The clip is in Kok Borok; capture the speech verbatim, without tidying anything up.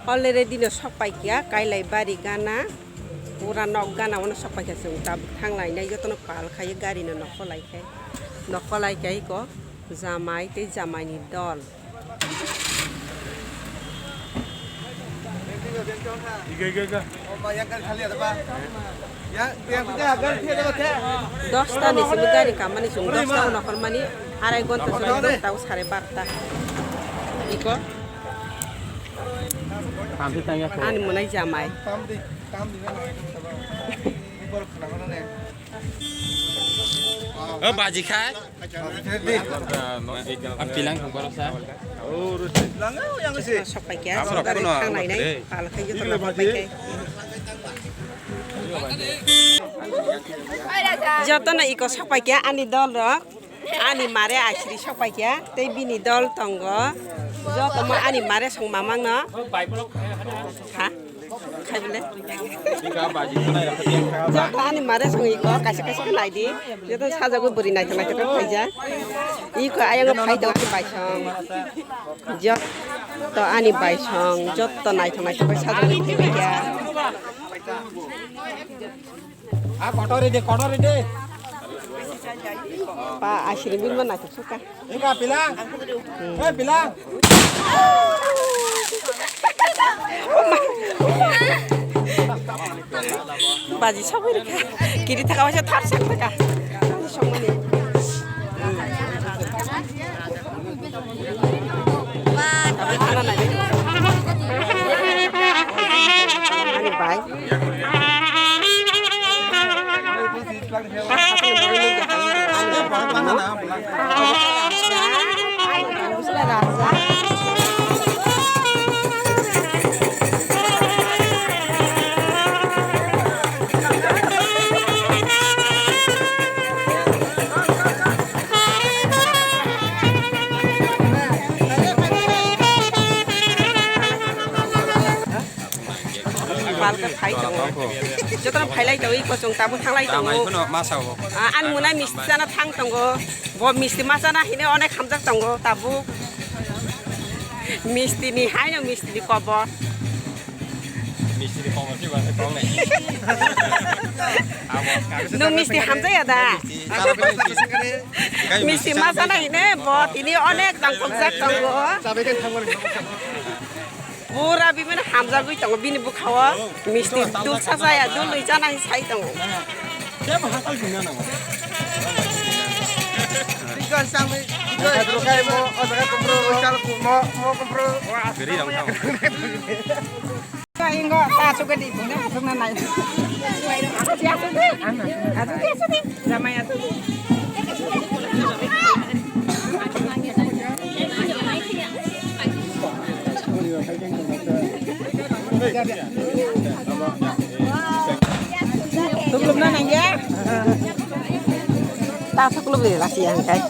Already no sok paikya, Kailaibari gana, pura nok gana, ono sok paikya chwng tabuk thang lainai, jotono pal khai, gari no nokho lai khai, nokho lai khai ko jamai tei jamai ni dol. Dosta ni simi gari kamani chwng, dosta o nokor mani, arai gonta chwng, dosta o sare barta. Iko. Ani mwnai jamai. O baji khai. Ang pilang thang koro sa. Sok paikya, sok gari thang lainai, pal khai joto no sok paikya. Joto no iko sok paikya, ani dol rok. Ani mare asiri sok paikya, tei bini dol tongo. Joto mo ani mare song mamang no. Ha? Khai bole. Joto ani mare song iko, kaisa kaisa khe nai di. Joto sajagwi bwrwi naithok naithok khe khaijak. Iko ayang phai tongo ani bai song. Joto ani bai song, joto naithok naithok khe sajagwi thangkha. Ah, kotori de, kotori de. Pa, asiri bin mana tu suka. Ika pilang. Hmm. Eh, pilang. Baji sabai rikha. Kiri thaka wasa thar sak thaka. Songmani. Ani bai. Balka phai tongo. Jotono phailai tongo, i kochwng tabuk thanglai tongo. Ah, ani mwnai misti chana thang tongo. Bo misti ma chana hine onek hamjak tongo tabuk. Misti ni haino misti ni kobor. Misti ni kobor si bahasa kong nai. Nwng misti hamjaya da? Misti ma chana hine bo tini onek tangkokjak tongo. Pura bibini hamjagwi tongo bini bwkhao. Misti dul sa chaya, dul rwi chana hinwi sai tongo. Tei bo hatal gina nango. Bikar sangwi, bikar. Mo, o jaga kumpro, mo, mo kumpro. Beri yang tau. Ingo, ta suka di, punya asuk na nai. Asuk di, asuk di. Asuk di, asuk di. Jamai asuk di. Tuklubna nangya. Ta tuklub de lasi yang kai.